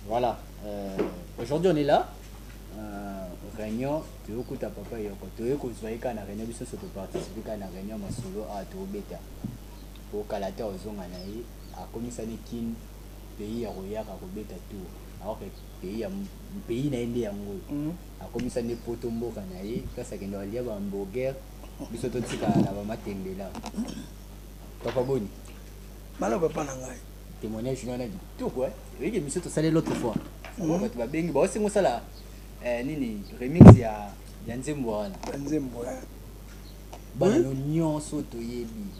Voilà, aujourd'hui on est là, réunion toyokuta papa Yoko, toye kozwa ye kaka na réunion, biso nyonso toparticipe kaka na réunion masolo awa tobeta po kala te ozonga na ye, akomisani Kin pays ya koyaka kobeta tour, alors que pays ya pays na ye nde yango oyo. Akomisani poto mboka na ye, place akende alia ba hamburger, biso totikala na ba matembela. Papa boni? Malamu papa na ngai. Témoignage wana kitoko eh. Oyeke biso tosali l'autre fois. Bato babengi baosengo osala nini remix ya nzembo wana. Nzembo ya. Bana no nyonso toyebi.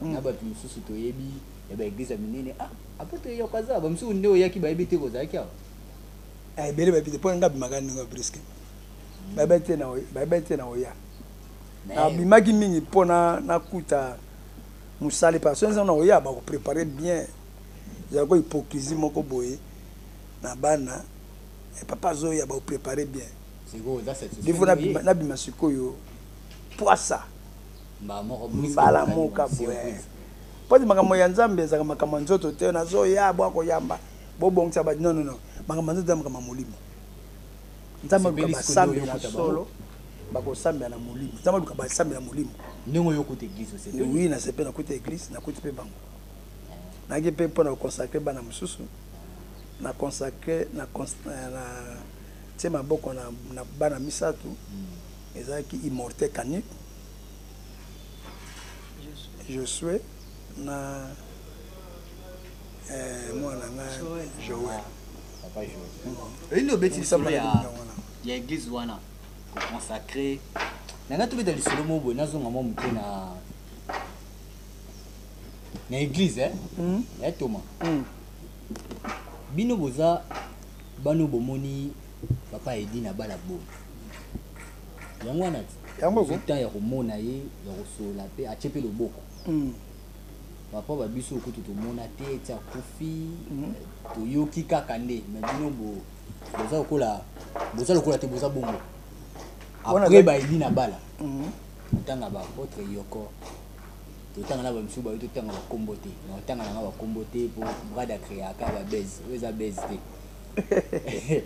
Na bato mosusu toyebi ya ba église ya minene. Ah, apôtre Yoka za ba mosusu nde oyaki bayebi te kozalaki awa. Eh ebele bayebi te mpo nga bimaka ndenge briske. Bayebi te na bayebi te na oya. Nabimaki mingi mpo na nakuta mosali parce que na oya bakoprépare bien, ezalako hypocrisie moko boye na bana papa azoya bakoprépare bien. Defo nabima sikoyo poisa mbala moka boye mpo makambo ya Nzambe ezalaka makambo ya nzoto te. Nazoya bwa koyamba bobongisa ba non non non, makambo ya nzoto eza makambo ya molimo. Nzambe aluka basambela solo, bakosambela na molimo. Nzambe aluka basambela molimo. Ndenge oyo okuta église osepeli? Oui, nasepeli, nakuta église, nakuti mpe bango. Nayaki mpe mpona koconsacrer bana mosusu, na consacre na tie maboko na bana misato. Ezalaki Immortel Canuc, Josue na mwana na ngai Joel. Papa Joel, oyindi obeti lisolo ya église wana koconsacrer na ngai. Tobeta lisolo moko boye, nazonga mwa moke na église ya Toma. Bino boza bano bomoni papa Edi na bala boye yango wana ti yango temps ya komona ye, ya kosolola mpe atie mpe loboko. Papa babiso okutu tomona te ti akufi, toyoki kaka nde. Mais bino boza lokola, boza lokola te, boza bongo après baedi na bala. Totanga baapôtre Yoko, totanga na bamisusu bayo, totanga bakombo te. Na otanga nanga bakombo te po Brad acréaka babase oyo eza base te.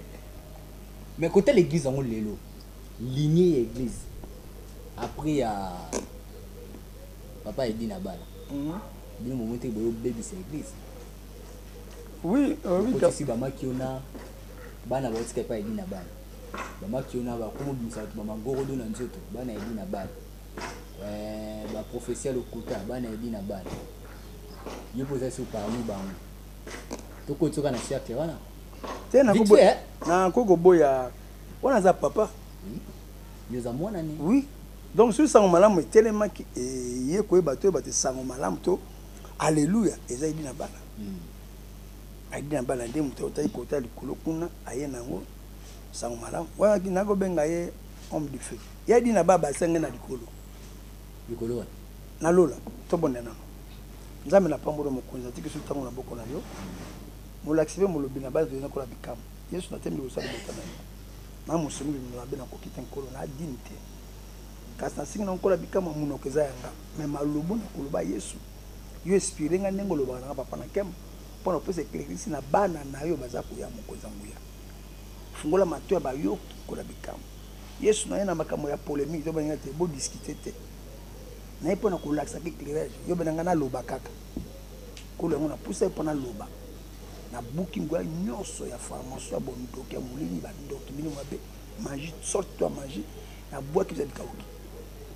Mais kotala église yango lelo, lignée ya église après ya papa Edi na bala, bino bomoi te boyobebisa église? Oui, oui. Okotisi bamaki ona bana baotika epai Edi na bala, bamaki ona bakomobimisa bato bamagorodo na nzoto, bana Edi na bala, baprophétie ya lokuta, bana Edi na bala. Yo mpo oza so parmi bango, tokoti soka na cercle wana. Te, nakoki koboya wana, aza papa. Yo oza mwana ni. Oui, donc soki sango malamu etelemaki, eye koyeba to oyeba te, sango malamu to alleluya eza Edi na bala. Edi na bala nde moto aotaki kota likolo kuna, aye nango sango malamu wana. Nakobenga ye homme du feu. Ye Edi na bala basenge na likolo. Likolo wana. Na lola. Tobonda nano. Nzambe na pambolo, mokonzi, atiki so ntango na boko na yo, molakisi mpe molobi na base toyeza kola bikamwa. Yesu, natemi liboso ya libota na yo na mosuni bimela mabe, nakoki te Nkolo, na dini te, kasi nasingi na nkola bikamwa. Monoko eza yanga me malobo na koloba. Yesu, yo inspire nga ndenge olobaka nanga papa na nkembo mpo na kopesa éclairci na bana na yo baza koya. Mokonzi ya nguya, fungola mato ya bayoki kola bikamwa. Yesu, na ye na makambo ya polémique to baninga te, bodiscuter te na ye mpo na kolakisaka éclairage. Yo bena ngai naloba kaka nkolo yango napusa ye mpo naloba. Nabuki nguya nyonso ya formation ya bondoki ya molili, bandoki bino mabe, magie, sorte to ya magie, nabwaki biza bikauki.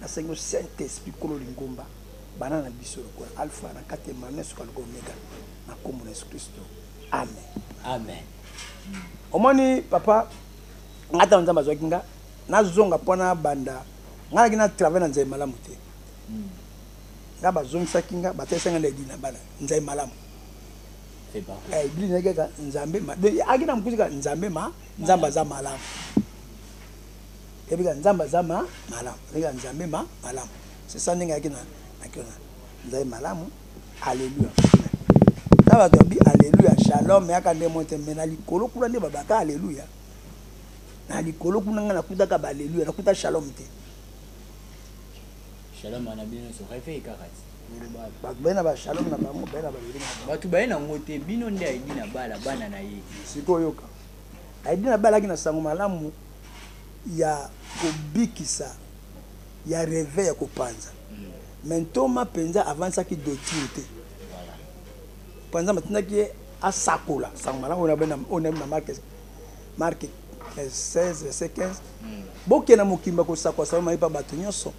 Nasengi yo Saint Esprit, nkolo lingomba, bana na biso lokola alpha na kati, Emmanuel soka lokola omega, na nkombo na Yesu Kristo, amen. Amen. Omoni papa, nga ntango Nzambe azwaki nga, nazonga mpo nabanda, nga naki na travail na nzambe malamu te. Nga bazongisaki nga, batalisaki nga nde na bana nzambe malamu. Église nayaki kaka nzambe aki na mokusi kaka nzambe ma Nzambe aza malamu. Yebi kaka Nzambe aza ma malamu, yebi kaka Nzambe ma malamu. C'est ça ndenge ayaki na nzambe malamu. Alleluya na bato babi alleluya, shalom yaka nde mo te. Me na likolo kuna nde babaka alleluya. Na likolo kuna nga nakutaka ba alleluya, nakuta shalom te. Shalom wana bino nyonso réveil kaka ti. Bato baye na bashalom na bango, baye na balelo na bango. Bato baye nango te, bino nde ayedi na bala bana na ye. Sikoyo yoka. Aidi na balaki na sango malamu ya kobikisa, ya reveil, ya kopanza. Mais ntoma mpenza avansaki doctrine te. Mpo Nzambe atindaki ye asakola sango malamu oyo nayebi na Marc 16 verset 15. Bokende na mokili bakosakola sango malamu epai bato nyonso.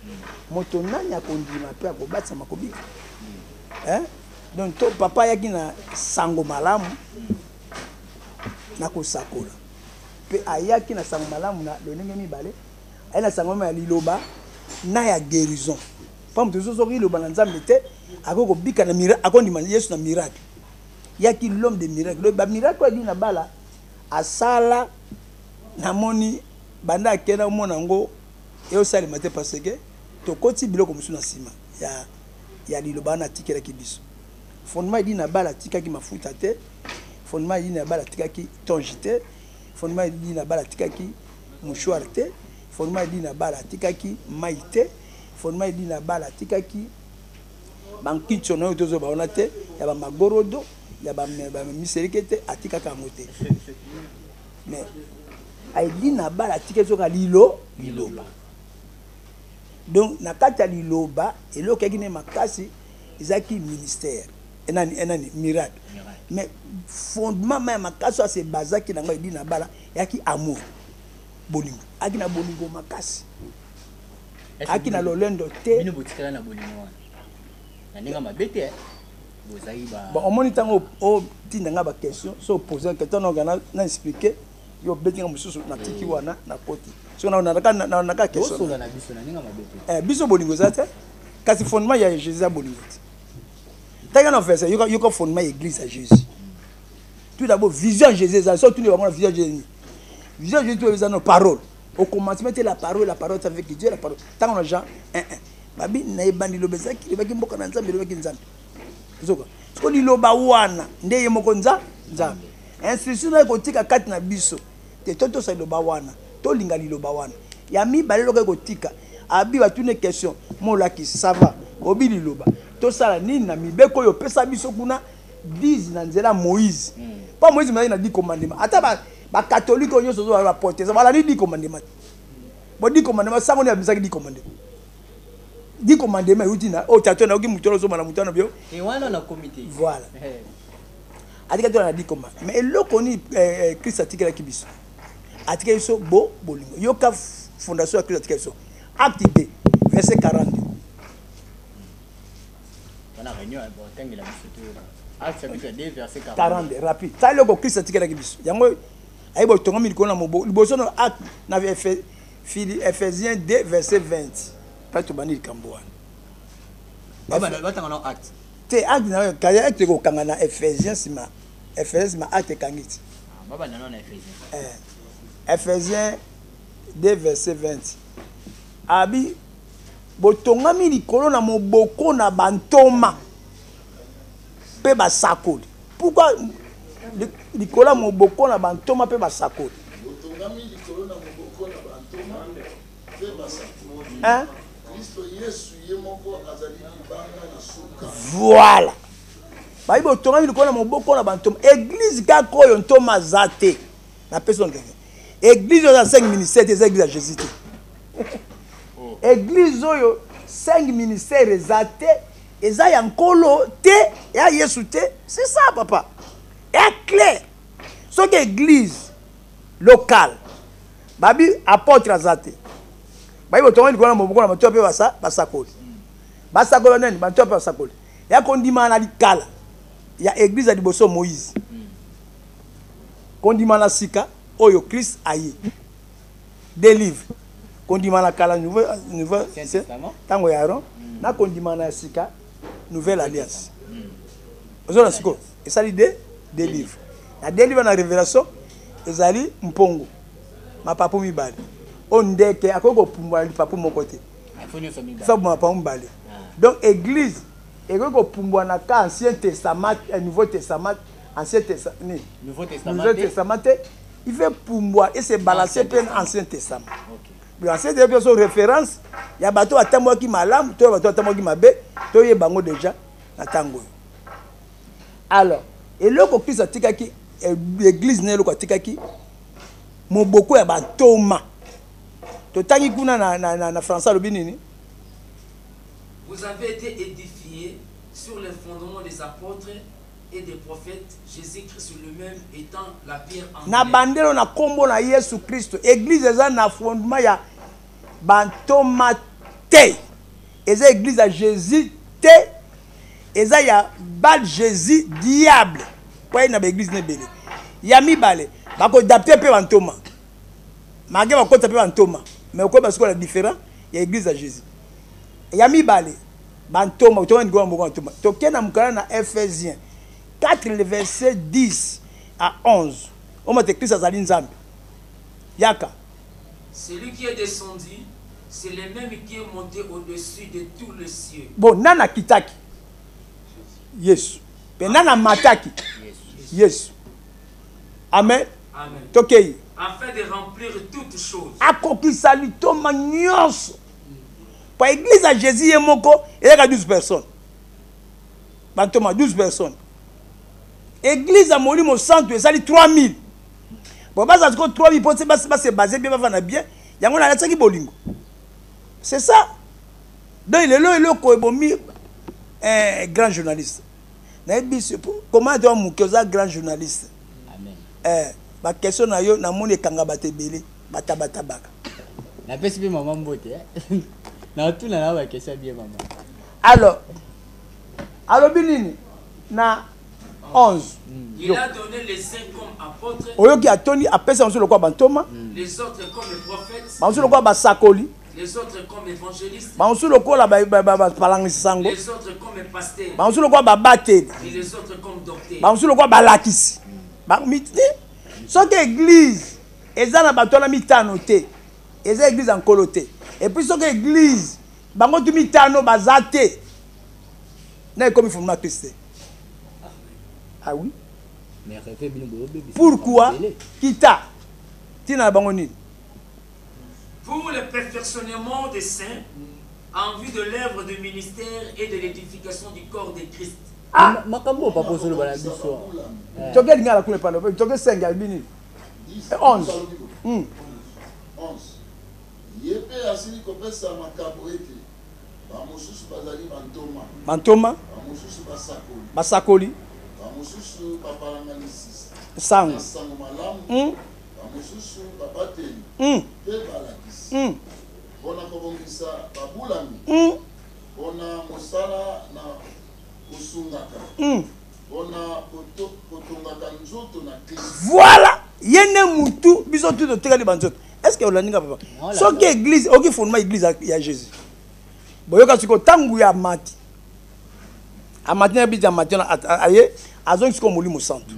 Moto nani akondima mpe akobatisama akobika. Hein? Donc to papa ayaki na sango malamu na kosakola mpe ayaki na sango malamu na lolenge mibale, ayaki na sango malamu ya liloba na ya guérison. Mpo moto mosusu soki liloba na Nzambe te akoki kobika na miracle, akondima Yesu na miracle. Yaki l'homme de miracle. Donc ba miracle oyo na bala asala namoni banda akenda omona yango eosalema te parce que tokoti biloko mosusu na nsima ya liloba wana atikelaki biso. Fondement Eddy Nabal atikaki mafuta te, fondement Eddy Nabal atikaki tonge te, fondement Eddy Nabal atikaki mouchoir te, fondement Eddy Nabal atikaki mai te, fondement Eddy Nabal atikaki bankinso na oyo tozoba wana te, ya bamagorodo, ya bamiseleke te, atikaka yango te. Mais Eddy Nabal atikaki soka liloba. Donc na kati ya liloba eloko eyaki ne makasi ezalaki ministère enani enani miracle. Mais fondement ma ya makasi oyo ase bazaki nango Eddy Nabala eyaki amour, bolingo. Ayaki na bolingo makasi, ayaki na lolendo te. Bino botikala na bolingo wana na ndenge mabe te, bozali ba bon. Omoni ntango otinda nga ba question, so opose question na na expliquer yo, obeti nga mosusu, natiki wana, nakoti so naka question na biso na ndenge mabe te. Biso bolingo eza te, kasi fondement ya Jésus eza bolingo te. Tanga na verset, yoka, yoka fondement ya église ya Jésus. Tout d'abord, vision ya Jésus eza so tuni bango na vision ya Jésus. Vision ya Jésus to eza no parole. Au commencement était la parole, la parole était avec Dieu, la parole. Tanga na Jean 1 1. Babi na ebandi liloba ezalaki, elobaki mboka na Nzambe, elobaki Nzambe. Ozoka. Siko liloba wana nde ye moko Nzambe. Instruction na ekotika kati na biso. Te to tosa liloba wana, tolinga liloba wana. Ya mibale eloko ekotika, abi batuni question, molakisi ça va, obi liloba. Tosala nini na mibeko oyo opesa biso kuna 10 na nzela Moïse. Pa Moïse mazali na 10 commandements. Ata ba catholique oyo nyonso ozo ba protestant balandi 10 commandements. Bo 10 commandements sango ni abimisaki 10 commandements. 10 commandements euti na oyo tato nayoki moto ozomana moto wana bio. Et wana na comité. Voilà. Atikaki na 10 commandements. Mais eloko ni Christ atikelaki biso. Atikaki biso bo bolingo. Yoka fondation ya Christ atikaki biso. Acte 2 verset 42. Wana réunion bon tangela biso to Acte chapitre 2 verset 42. 42 rapide. Ta eloko Christ atikelaki biso. Yango ayi botongami likolo na mobo liboso na acte na Ephésiens 2 verset 20. Pa tobandi likambo wana. Batanga na acte. Te acte na kaya acte kokanga na Ephésiens sima. Ephésiens sima acte ekangi ti. Baba na na Ephésiens. Ephésiens 2 verset 20. Abi botongami likolo na moboko na bantoma pe basakoli. Pourquoi likolo ya moboko na bantoma pe basakoli? Botongami likolo na moboko na bantoma pe basakoli. Hein? Kristo Yesu ye moko azali libanga na suka. Voilà. Bayi botongami likolo na moboko na bantoma. Église kaka oyo ntoma aza te. Na pesi donc église oyo eza 5 ministères te, eza église ya Jésus te. Église oyo 5 ministères eza te, eza ya Nkolo te, ya Yesu te. C'est ça papa. Ya clair. Soki église locale babi apôtre aza te. Bayi botongami likolo na moboko na bato mpe basakoli. Basakoli nani? Bato mpe basakoli. Ya kondima na likala ya église ya liboso Moïse. Kondima na sika oyo Christ aye. Délivre. Kondima na kala nouveau, nouveau tango ya Aaron, na kondima na sika nouvelle alliance. Ozo siko esali de délivre. Na délivre na révélation ezali mpongo. Mapapu mibale. O ndeke akoki kopumbwa lipapu moko te. Fa mapapu mibale. Donc église ekoki kopumbwa na ka ancien testament, nouveau testament, ancien testament, ni. Nouveau testament. Nouveau testament te. Il fait pumbwa et se balancer pe na ancien testament. Donc ancien testament so référence ya bato atambwaki malamu to bato atambwaki mabe to ye bango déjà na tango. Alors eloko Christ atikaki église na eloko atikaki Moboko ya bantoma. Totangi kuna na, na, na, na français alobi nini? Vous avez été édifiés sur les fondements des apôtres et des prophètes, Jésus-Christ lui-même étant la pierre angulaire. Na bandelo na kombo na Yesu Christo. Église eza na fondement ya bantoma te. Eza église ya Jésus te. Eza ya Baal Jésus diable. Po ye na ba église nebele. Ya mibale bako adapter pe bantoma. Malgré bakota pe bantoma, mais okoyeba sikoyo la différence ya église ya Jésus. Ya mibale bantoma tokende likolo ya moko bantoma tokende na mokanda na Ephésiens 4 le verset 10 à 11 omata Christ azali Nzambe yaka. Celui qui est descendu, c'est le même qui est monté au-dessus de tous les cieux. Bon, nani akitaki? Yesu. Pe nani amataki? Yesu. Amen. Amen. Tokei. Afin de remplir toutes choses. Akokisa litoma nyonso. Po église ya Jésus ye moko eyaka 12 personnes. Bantoma 12 personnes. Église ya Molimo Santu ezali 3000. Bon baza sikoyo 3000 po ba se baser bien bavanda bien. Yango nalatisaki bolingo. C'est ça. Donc lelo eloko ebomi eh, grand journaliste. Nayebi comment toi moke oza grand journaliste. Amen. Eh, ba question na yo namoni ekanga bato ebele batabatabaka. Napesi mpe mama mbote. Eh. Natuna na ba question bien mama. Alors alobi nini na 11 Il a donné les uns comme apôtres, oyoki atoni apesa banso lokola bantoma, les autres comme prophètes, banso lokola basakoli, les autres comme évangélistes, banso lokola bapalangisi sango, les autres comme pasteurs, banso lokola babateli, et les autres comme docteurs, banso lokola balakisi. Soki église eza na bato wana mitano te, eza église ya nkolo te. Et puis soki église bango tu mitano baza te, na ekomi fondement Christ te. Ah oui. Mais rêve bino boyo bebisa. Pourquoi kita tina na bango nini? Pour le perfectionnement des saints en vue de l'œuvre du ministère et de l'édification du corps de Christ. Ah, makambo papa ozoloba na biso. Toke lingala kuna pano, toke 5 albini. 11. 11. Ye pe asili kopesa makambo ete bamosusu bazali bantoma. Bantoma. Bamosusu basakoli. Basakoli. Bamosusu bapalanganisi sango. Sango malamu. Bamosusu babateli. Pe balakisi. Pona kobongisa babulami. Pona mosala na kosungaka. Pona kotongaka nzoto na Kristo. Voilà, ye nde mutu biso tu totekali banzoto. Est-ce que olandi nga papa? Soki église, oki fondement église ya Jésus. Boyoka siko tangu ya mati. Amati na biti amati na aye azongi siko molimo santu.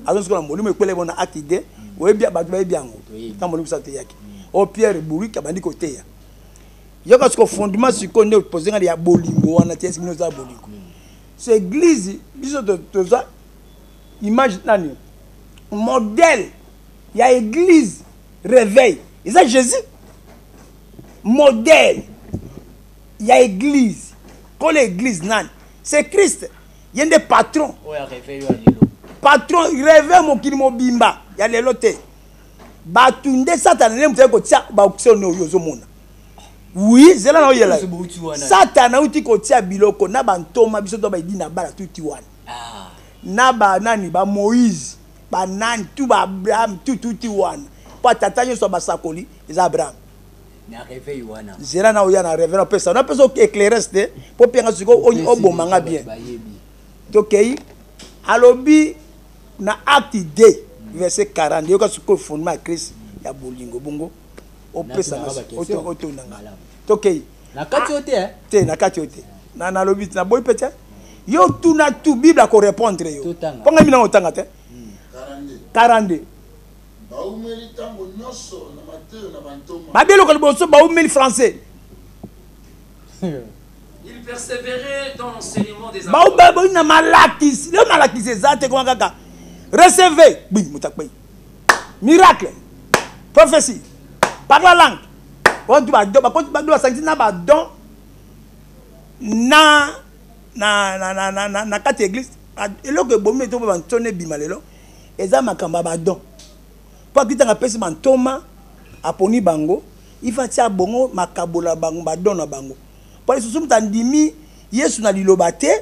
Azongi siko na molimo ekwele bona acte 2, oyebi bato bayebi yango. Tango molimo santu eyaki. O Pierre Bourrique abandi koteya. Yoka siko fondement siko nde poser nga ya bolingo wana te, est-ce que bino za bolingo? C'est église biso toza image nani? Modèle ya église réveil. Eza Jésus. Modèle ya église. Kolo église nani? C'est Christ. Ye nde patron. Oyo réveil ya lelo. Patron réveil mokili mobimba ya lelo te. Batu nde Satana nde moto kotia ba option oyo ozomona. Oui, zela na oyela. Satana uti kotia biloko na bantoma biso to ba idina bala tuti wana. Na ba nani ba Moïse, ba nani tout ba Abraham tout tuti wana. Po tata nyonso basakoli eza Abraham. Na réveil wana. Zela na oya na réveil na pesa. Na pesa éclairage te po pianga siko obomanga bien. Tokei alobi na acte 2 verset 40 yoka siko fondement ya Christ ya bolingo bongo opesa na otonanga. Tokei na kati ote eh? Te na kati ote. Na nalobi na boyi pete. Yo tuna tout Bible ko répondre yo. Ponga mina otanga te. 42. Baumeli tango nyonso na Mateo na bantoma. Babelo ko liboso baumeli français. Il persévérait dans l'enseignement des apôtres. Baumeli na malakisi. Le malakisi eza te koma kaka. Recevez, oui, mutakwe. Miracle. Prophétie. Par la langue. Quand tu vas don, quand tu vas don, ça na ba don. Na na na na na na na kati église. Eloko ebomi to ba ntone bima lelo. Eza makambo ba don. Mpo akitanga apesi bantoma, aponi bango, ifa atia bongo makabola bango, badon na bango. Mpo lisusu moto andimi Yesu na liloba te,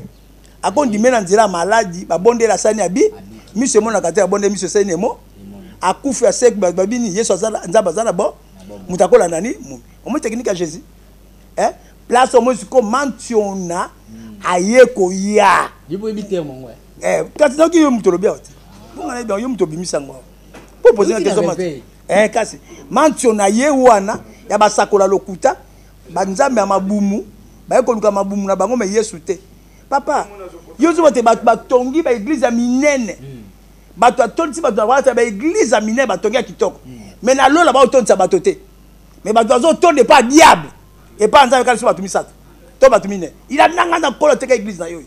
akondime na nzela ya maladi, babondela asali abi, miso emonaka te, babondeli miso esali emo, akufi aseki, babini Yesu aza Nzambe aza na bo, moto akolanda ni momi. Omoni technique ya Jésus? Eh? Place omoni sikoyo mantiona aye koya. Yo boyebi terme yango eh? Eh, kasi nayoki yo moto olobi awa te. Bonga nayebi yo moto obimisa yango awa. Po poser la question mantio. Eh, kasi mantio na ye wana ya basakola lokuta, ba nzambe ya mabumu, baye koluka mabumu na bango mais Yesu te. Papa, yo ozoba te bato batongi ba église ya minene. Bato atondisi bato na ba église ya minene batongi ya kitoko. Mais na lola baotondisa bato te. Mais bato bazotonda epa diable. Epa nzambe kaka biso bato misato. To bato mine. Il a nanga na kolo teka église na yo.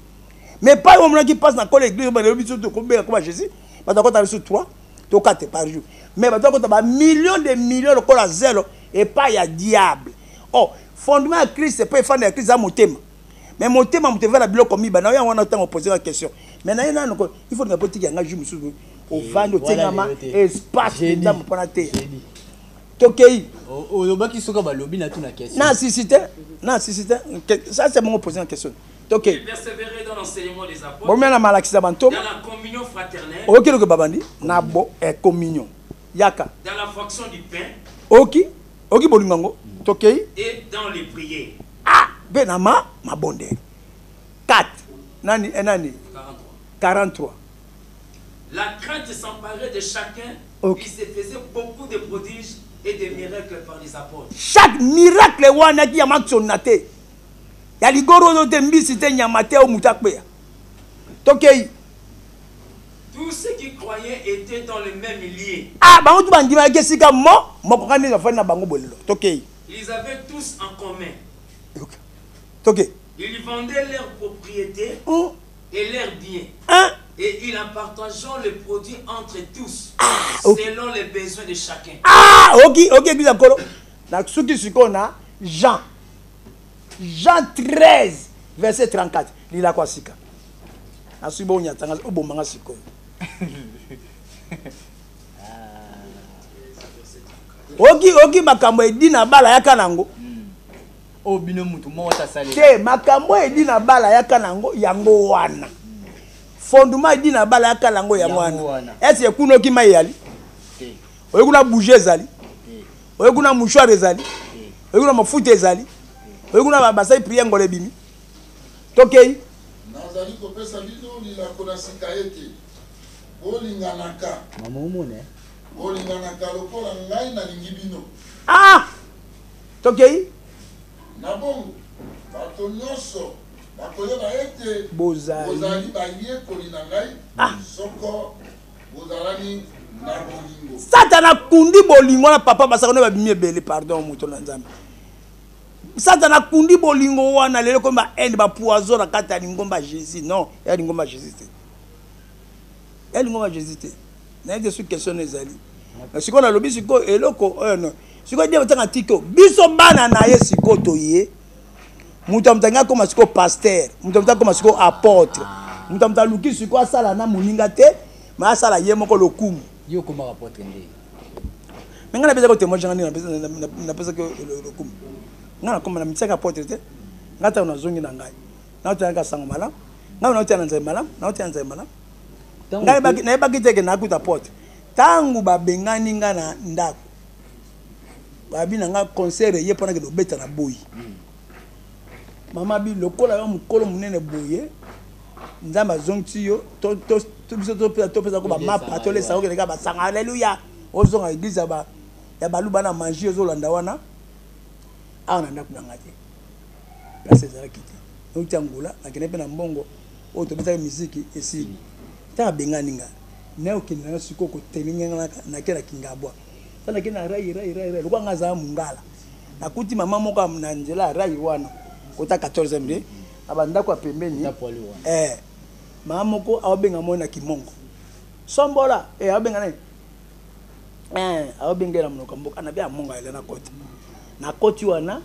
Mais pas omonaki passe na kolo église ba lobi biso tokobenga koma Jésus. Bato akota biso 3 to 4 par jour. Mais bato akota ba millions de millions lokola zelo epa ya diable. Oh, fondement ya Christ pe efanda ya Christ ya motema. Mais motema moto evanda biloko miba na yo yango wana ntango opose la question. Mais na ye nano ko il faut nga politique ya nga jour mosusu ovandi otengama espace mpenza mpona te. Tokei. Olobaki soki balobi na tuna question. Na sisi te, na sisi te. Ça c'est mon poser la question. Tokei. Persévérer dans l'enseignement des apôtres. Bomela na malakisa bantoma. Dans la communion fraternelle. Oyoki eloko babandi na bo eh, communion. Yaka. Dans la fraction du pain. Oki, oki bolingo yango. Tokei. Et dans les prières. Ah, be na ma mabondeli. 4. Nani eh, nani? 43. 43. La crainte s'emparait de chacun. Okay. Il se faisait beaucoup de prodiges et de miracles par les apôtres. Chaque miracle wana ki ya matsona te. Ya ligoro oyo te mbisi te nyama te o mutu akpeya. Tokei. Tous ceux qui croyaient étaient dans le même lieu. Ah, bango tu bandimaki esika mo moko kaka ndenge bafandi na bango bolelo. Tokei. Ils avaient tous en commun. Okay. Tokei. Ils vendaient leurs propriétés et leurs biens. Hein? Et ils en partageant les produits entre tous, ah, okay. selon les besoins de chacun. Ah, ok, ok, église nkolo. Na suki sikoyo na Jean. Jean 13 verset 34. Lila kwa sika. Na suki bo nyatanga obomanga sikoyo. Oki oki makambo edi na bala yaka nango. Oh bino mutu moko tasali. Te makambo edi na bala yaka nango yango wana. Fondement edi na bala yaka nango yango wana. Est-ce que kuna oki mai ezali? Te. Oyo kuna bougie ezali? Te. Oyo kuna mouchoir ezali? Te. Oyo kuna mafuta ezali? Oyo kuna basali prière ngolo ebimi? Tokei. Nazali kopesa bino lilako na sika ete bolinganaka. Mama omona. Bolinganaka lokola ngai nalingi bino. Ah! Tokei. Na bongo bato nyonso bakoyeba ete bozali bozali bayekoli na ngai ah. soko bozalani na bolingo. Satana akundi bolingo na papa basaka nde babimi ebele pardon moto na Nzambe. Satana akundi bolingo wana lelo komi ba haine ba poison na kati ya lingomba Jésus non ya lingomba Jésus te. Ya lingomba Jésus te. Nayebi te soki question ezali. Sikoyo nalobi sikoyo eloko oyo non. Sikoyo dia batanga tiko biso bana na ye sikoyo toye. Moto ya moto alingi akoma sikoyo pasteur, moto ya moto akoma sikoyo apôtre. Moto ya moto aluki sikoyo asala na moninga te, mais asala ye moko lokumu. Yo okomaka apôtre nde. Mais ngai napesaki témoignage ngai napesaki lokumu. Ngai nakoma na mitiaka apôtre te. Ngai ntango nazongi na ngai. Naotiaka sango malamu. Ngai naotia na nzambe malamu, naotia na nzambe malamu. Ngai nayebaki te ke nakuta apôtre. Tango babengani nga na ndako, babi na nga concert eye mpo nakende kobeta na boyi. Mama bi lokola yo mokolo monene boye, Nzambe azongisi yo, biso topesa ko bamapa, tolesa okende kaka basanga alleluya, ozonga eglise ya baluba na magie ozolanda wana awa na ndako na nga te. Place ezalaki te. Nauti Angola, nakende mpe na mbongo oyo tobetaki miziki esili. Ntango abengani nga, naye okende na nga sikoyo kotelinga nga nake na Kingabwa. Ntango nake na rai rai rai rai lokola nga azala mongala. Nakuti mama moko na nzela ya rai wana kota 14e nde na bandako ya pembeni. Eh, mama moko aobenga moi na kimongo. Sombola, eh aobenga nani? Eh, aobenga na monoko mboka na bia mongo ele na koti. Na koti wana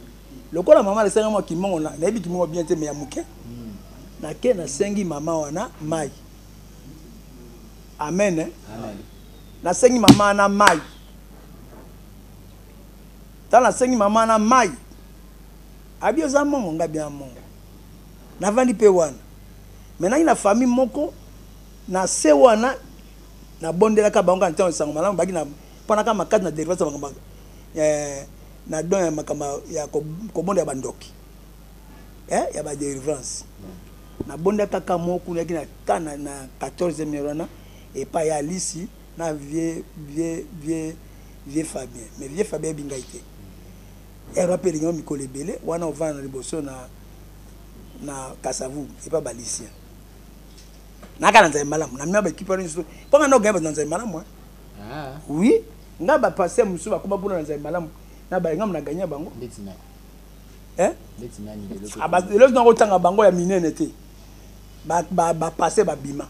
lokola mama alesanga mwa kimongo nayebi kimongo bien te mais ya moke. Nake nasengi mama wana mai. Amen. Amen. Nasengi mama wana mai. Ntango nasengi mama na mai, abi oza mongo, nga bia mongo. Navandi mpe wana. Mais naki na famille moko na se wana, nabondelaka bango kaka na ntango ya sango malamu, baki na mpo naka makasi na delivrance ya makambo na don ya makambo ya kobondela bandoki, ya ba delivrance. Nabondelaka kaka moko kuna, yaki na ka na 14e heure wana epai ya Alisi na vieux Fabien. Mais vieux Fabien ayebi ngai te. Heure mpe elingi mikolo ebele wana ovanda na liboso na Kasavubu epai Balisien. Naka na nzambe malamu, na mia ba equipe wana nyonso. Mpo nga na oganya bato na nzambe malamu, hein. Oui, nga ba pasteur mosusu bakoma kuna na nzambe malamu, na ba nga na gagner bango. Ndeti nani? Hein? Ndeti nani lelo? Ah, ba lelo na kotanga bango ya minene te. Ba pasteur ba bima.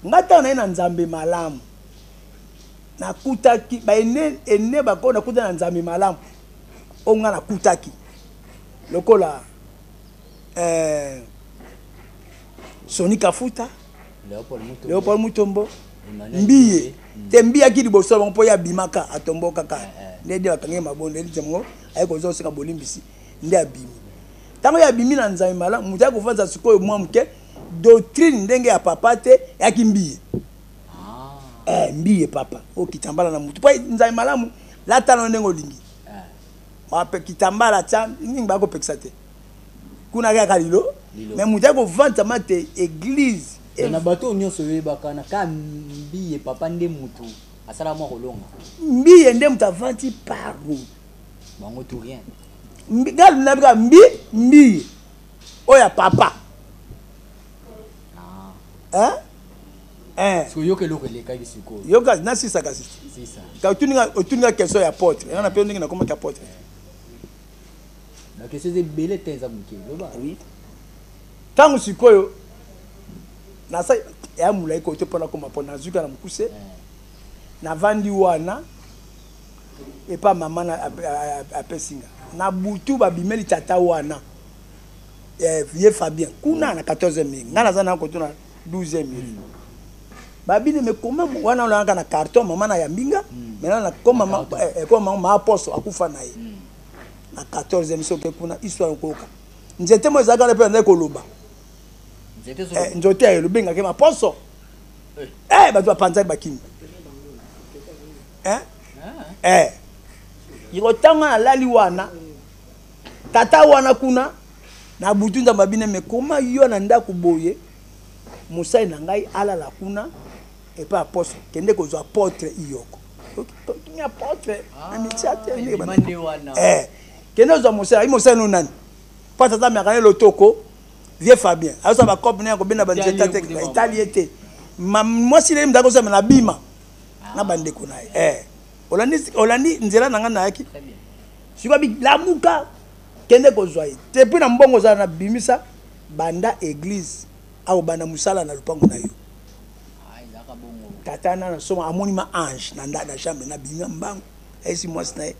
Nga tanga na ye na nzambe malamu. Nakutaki ba ene, ene bako nakuta na nzambe malamu. Oyo nga nakutaki. Lokola Sony Kafuta, Léopold Mutombo, Mbiye. Te Mbiye aki liboso bango mpo ye abimaka, atombokaka. Nde nde bakangi ye mabonde, nde yango aye kozwa koseka bolimbisi, nde abimi. Ntango ye abimi na nzambe malamu, moto aye kovanza sikoyo mwa moke, doctrine ndenge ya papa te, eyaki Mbiye. Mbiye papa, oyo kitambala na motu. Po nzambe malamu, lata na ndenge olingi. Wape kitambala tia, mingi bakopekisa te. Kuna kaka lilo. Mais moto aye kovanda mate église. Na bato nyonso oyebaka na ka Mbiye papa nde motu asala mwa kolonga. Mbiye nde moto avanti partout. Bango tout rien. Mbi, nga na bika mbi, Mbiye. Oyo ya papa. Hein? Hein? Siko yoka eloko elekaki sikoyo. Yoka, na sisa kasi. Sisa. Ka otuninga question ya apôtre. Nga na pe ndenge na komaki apôtre. Ba question eza ebele te eza moke. Loba. Oui. Tango sikoyo na sa ya mulai ko te pona koma pona zuka na mukuse. Na vandi wana epa mama na apesinga. Na butu ba bimeli tata wana. Ye Fabien kuna na 14e mille. Nga naza na koto na 12e mille. Babine mais comment wana olanga na carton mama na yambinga maintenant na comme mama, comme mama ma poso akufa na ye. Na 14e soki kuna histoire nkoka. Nzete mo ezalaka na pe ndeko koloba. Nzete so. Nzete ya lobengaka ma poso. Bato bapanzaki bakimi. Hein? Yiko tanga alali wana. Tata wana kuna na butu nzambe abine mais comment yo na ndako boye mosali na ngai alala kuna epa apostle kende kozwa apôtre Iyoko. Tumi apôtre na mitia te, ndenge ba- Ebima nde wana. Kende kozwa mosali, ayi mosali no nani? Po tata ameka ye lotoko, vieux Fabien. Azosa ba cope na ye kobenda ba nzeta te, Etali ye etali ye te. Ma mwasi na ye mutaka kozwa na bima na bandeko na ye. Olandi nzela na ngai nayaki. Très bien. Sikoyo abi lamuka kende kozwa ye. Te puis na mbongo ozala na bimisa banda église awo banda musala na lupango na yo. Ah, ezalaka bongo. Tata na na soma amoni ma ange na nda na chambre na bima mbango. Ayesi mwasi na ye.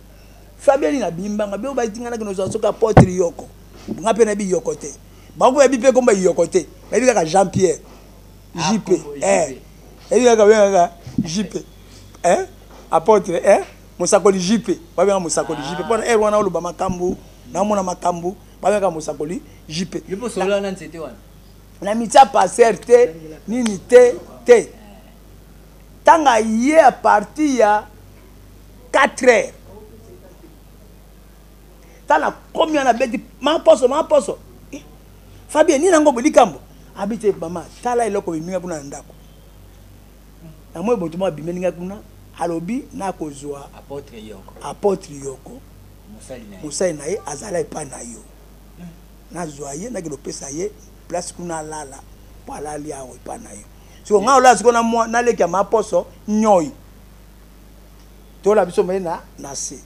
Fabien na bimi mbango bio ba tinga na kino zwa soka apôtre Yoko. Nga pe na bi Yoko te. Bango ya bi pe komba Yoko te. Ba bi kaka Jean Pierre. Ah, JP. kombo, JP. Ebi kaka kaka JP. Apôtre, Mosakoli JP. Ba benga mosakoli JP. Pona heure wana oloba makambo, na mona makambo, ba benga mosakoli JP. Yo po solola na nzete wana. Na mitia passer te, nini te, te. Tanga ye à partir ya 4 heures. Tala combien na beti ma poso, ma poso. Fabien nini nango bolikambo? Abite mama, tala eloko biminga kuna na ndako. Na moi boto ma biminga kuna, alobi na kozwa apôtre Yoko. Apôtre Yoko. Mosali na ye. Mosali na ye azala epa na yo. Nazwa ye, nake lopesa ye place kuna alala, po alali awa epa na yo. Siko nga olala siko na mwa, naleki ya maposo nyoi. Tola biso moye na se.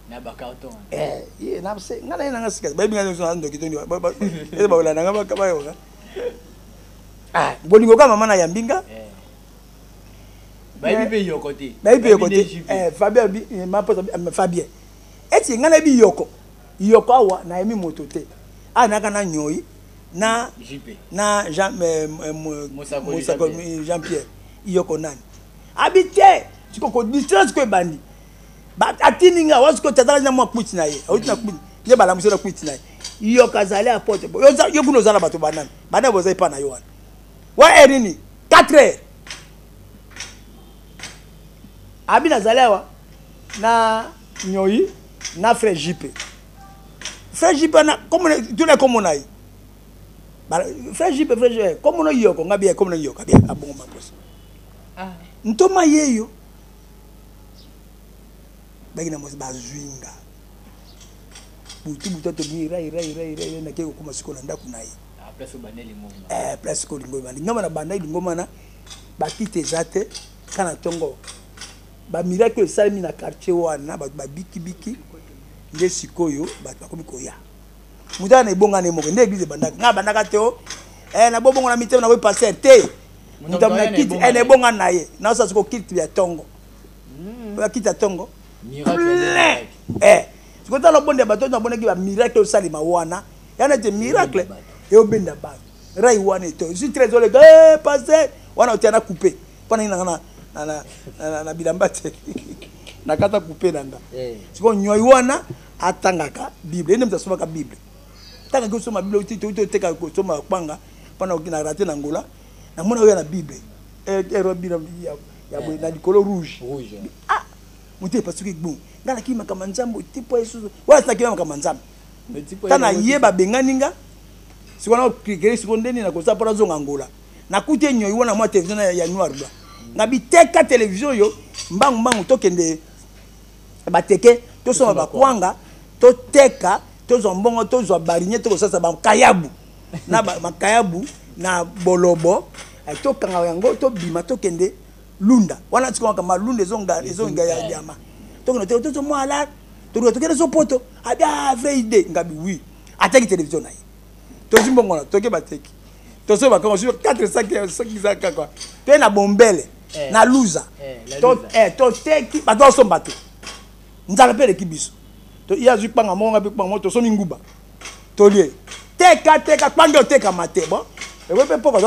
Na ba carton. Ye na se, nga na ye na nga sika. Bayebi nga nyonso na ndoki tondi. Ba, ba, ba, ba, ba, na nga ba, ba, ba. Ah, bolingo ka mama na yambinga. Bayebi pe Yoko te. Bayebi pe Yoko Bayebi te. nde JP. Fabien abi, ma posa, Fabien. Eti nga nayebi Yoko. Yoko awa nayemi moto te. Ah, naka na nyoi na JP. Na Jean, Mosakoli Mosakoli Jean-Pierre. Jean-Pierre. Yoko nani? Abi te. Siko ko distance ko ebandi. Atindi nga wasiko tazalaki na mwa kwiti na ye, auti na kwiti nde balamusi na kwiti na ye. Yoka azali apote yo kuna oza na bato banani banani boza epa na yo wana wa heure nini? 4 heures. Abi nazali awa na nyoi na frère JP. Frère JP na tuna kombo na ye. Frère JP, frère JP kombo na yoko nga bien kombo na yoka bien abongo maposo. Ntoma yeyo baki na mwasi bazwinga butu butu tobimi rai rai rai rai nake kokoma sikoyo na ndako na ye. Ah, place sikoyo lingomba ebandi. Ngamba na bandaki lingomba na bakiti eza te kaka na ntongo bamiracle oyo esalemi na quartier wana bato babikibiki nde sikoyo bato bakomi koya. Moto wana ebonga na ye moko nde église ebandaka. Ngai abandaka te o na bobongo na mitema na koyi pasteur te. Moto na kiti na ebonga na ye naosala sikoyo kiti ya ntongo. Oyo kiti ya ntongo plein. Sikoyo tala obonde ya bato oyo nabonaki ba miracle osalema wana yana ete miracle eyobenda bato rai wana eto ezwi trésor leka pasteur wana otia na coupe mpo nangi nanga na bilamba te nakata coupe na nga. Sikoyo nyoi wana atangaka bible ye nde moto asomaka bible tangaki osoma bible outi oteka kosoma kwanga mpona na rate na Angola namona oyo na bible ya boye na likolo rouge. Ah moto epasuki gbon nga nakimi makambo ya nzambe te po yesu wana sinakimi makambo ya nzambe ta na ye babengani nga sikoyo nakokele sikoyo ndeni nakosala mpo nazonga Angola nakuti enyoi wana mwa televizio ya noir blanc nga biteka televizio oyo mbangu mbangu tokende bateke tosomba bakwanga toteka tozwa mbongo tozwa barinie tokosasa bakayabu na makayabu na bolobo tokanga yango tobima tokende lunda wana sikoyo makambo ya lunda ezonga ezonga ya diama tokende te tozo mwa ala tokende tokende so poto abi ah vraie idée ngabi oui ateki télévision na ye tozwi mbongo na toke bateki toso bakango sur 400 soki eza kaka toye na bombele na luza toteki bato basomba te nzala mpe eleki biso ye azwi kpanga moko nga mpe kpanga moko tosomi nguba tolie teka teka kpanga otekama te bon ekoki mpe poko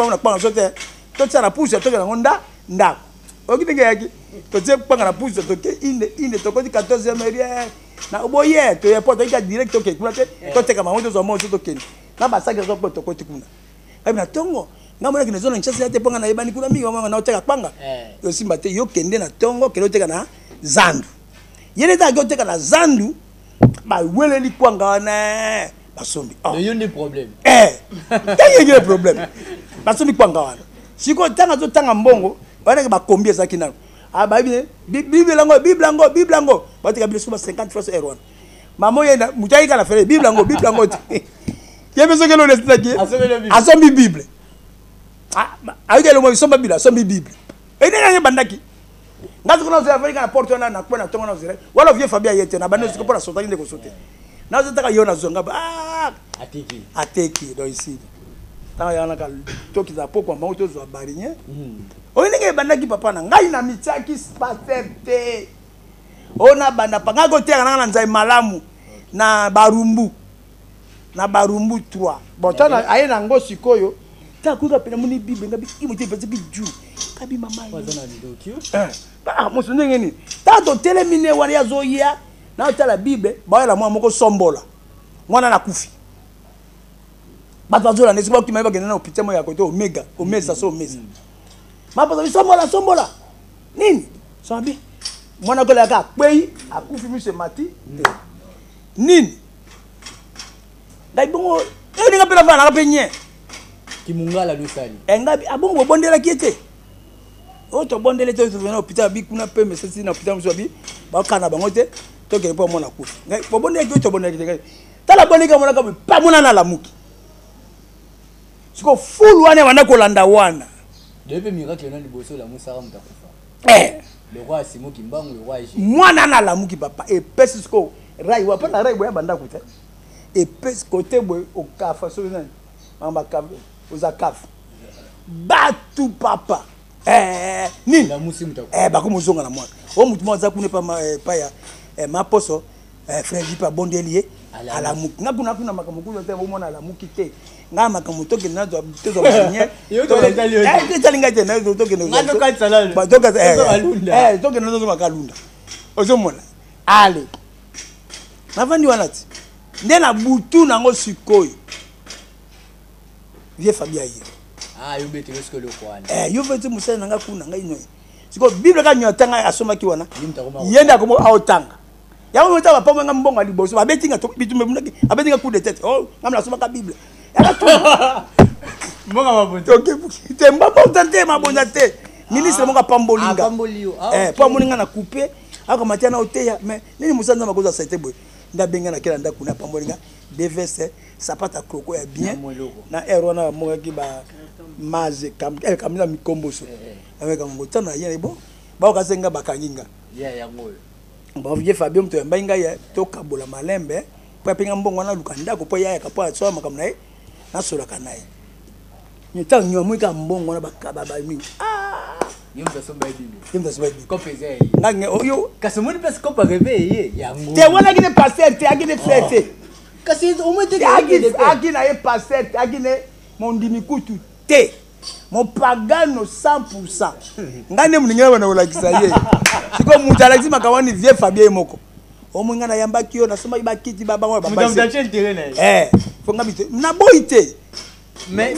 na kpanga so te totia na pusa tokende yango nda ndako oyoki ndenge eyaki totie kpanga na pusa toke inde inde tokoti 14e rien na boye toye po toyika direct tokende kuna te toteka bango tozwa moko so tokende na basaki azo po tokoti kuna kabi na tongo nga monaki nazo na Kinshasa te mpo nga nayebani kuna mingi nga naoteka kpanga yosimba te yo kende na tongo kende oteka na zandu ye nde taki oteka na zandu baweleli kwanga wana basombi. Yo nde problème. Tangi problème basombi kwanga wana sikoyo ntango azotanga mbongo wana bakombi ezalaki nano bayebi bible yango bible yango bible yango bateka bible soki ba 50 francs heure wana mama oyo moto ayika na fere bible yango bible yango te ye mpe soki eloko esilaki asombi bible ayiki eloko esomba bible asombi bible endenge yango ebandaki nga soki nazela afandi na porte wana na na ntongo nazela wala vieux Fabien ye te na bandi sikoyo mpo na sotaki nde kosote nazotaka yo nazonga ateki ateki donc ici ntango yanaka tokita pokwa mbango tozwa barinye oyo ndenge ebandaki papa na ngai na mitiaki pasteur te oyo nabanda pa ngai koteyaka nanga na nzai malamu na barumbu na barumbu 3 bon tana aye na yango sikoyo ta kuka pena moni bible ngabi imo te pesa bi ju kabi mama ah mosu ndenge nini ta totelemi ne wana azoya na otala bible baoyela mwana moko sombola mwana nakufi bato bazolanda esika bakima ye bakende na hôpital moko ya kote omega omesa so omesa maposa sombola sombola nini sombi mwana kolaka akwei akufi miso emati te nini ngai bongo elinga mpe nafana nanga mpe nye kimungala lusali ngai abongo bobondelaki ye te oyo tobondeli te tozali na hôpital abi kuna mpe mesesi na hôpital mosusu abi bakana bango te tokende mpo amona akufi ngai bobondelaki oyo tobondelaki te ngai tala bondeki amonaka boye pa monana alamuki sikoyo fulu wana ebanda kolanda wana depe miracle na liboso olamusaka moto akufa le roi Simon Kimbangu, le roi G. Mwana na lamuki papa epesi sikoyo rai wa mpona rai boya bandako te epesi kote boye okafa soki nani mamba oza kafa batu papa nini bakomi ozonga na mwana oyo motu moko aza kuna epa ya maposo frère jipe abondeli ye alamuki nga kuna kuna makambo kuna te omona alamuki te nga makambo tokende nazwa tozwa etali ngai te tokende tokende nazwa kalunda Ozomona ale navandi wana ti nde na butu nango sikoyo vie Fabi aye. Ah, yo betelo sikoyo eloko wana. Eh, yo feti mosali na ngai kuna ngai noye sikoyo bible kaka nyo atanga asomaki wana ye nde akoma aotanga yango ntango bapambo nga mbongo ya liboso babeti nga bitumba ebundaki abeti nga coup de tête oh nga nasomaka bible te mabonza te mabonza te ministre moko apamboli nga po amoni nga na coupe akamati ana oteya mais nini mosala nzambe akozwa sete boye nde abenga na kela ndako na apamboli nga devese sapata croco ya bien na heure wana bamokaki ba maze kamila mikomboso amekango ntango na ye bo baokase nga bakangi nga bon vieux Fabio moto yambai ngai eh, tokabola malembe mpo apenga mbongo wana aluka ndako mpo eyayaka mpo asola makambo na ye nasolaka na ye ntango nyuma moi kaka mbongo wana bakaba bamingi ah! ye moto asomba ye bible ye moto asomba ye bible kope eza ye ngai oyo kasi omoni place kope areve ye yango te wana akine pasteur te akine frère te kasi omoni te aki na ye pasteur te aki ne mondimi kutu te mopagano 100 ngai nde moninga bana kolakisa ye sikoyo moto alakisi makambo wani vie fabien ye moko omoi ngai nayambaki yo nasombaki bakiti babango fo ngai bito naboyi te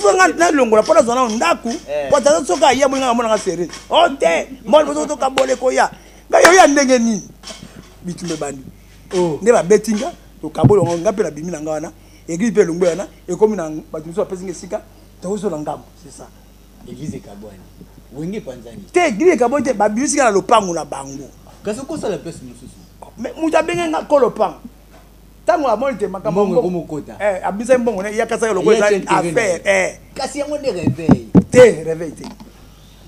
fo ngai nalongola mpo nazwa nano ndako po tata soki aye boyi ngai amonanga serie o te mbona liboso tokabola ekoya ngai oya ndenge nini bitumba ebandi nde babeti nga tokabola yango ngai mpe nabimi na ngai wana eglise mpe elongwe wana ekomi na bato mosusu bapesi nga esika tokozola ngambo c'est ça. Eglise ekabwani, wenge epanzani. Te eglise ekabwani te, babimisi nga na lopango na bango. Kasi okosala place mosusu. Mais moto abenge nga ko lopango ntango amoni te makambo mbongo ekomokota eh, abimisaki mbongo ne yakasaki lokola eza affaire eh. Kasi yango nde réveil te réveil te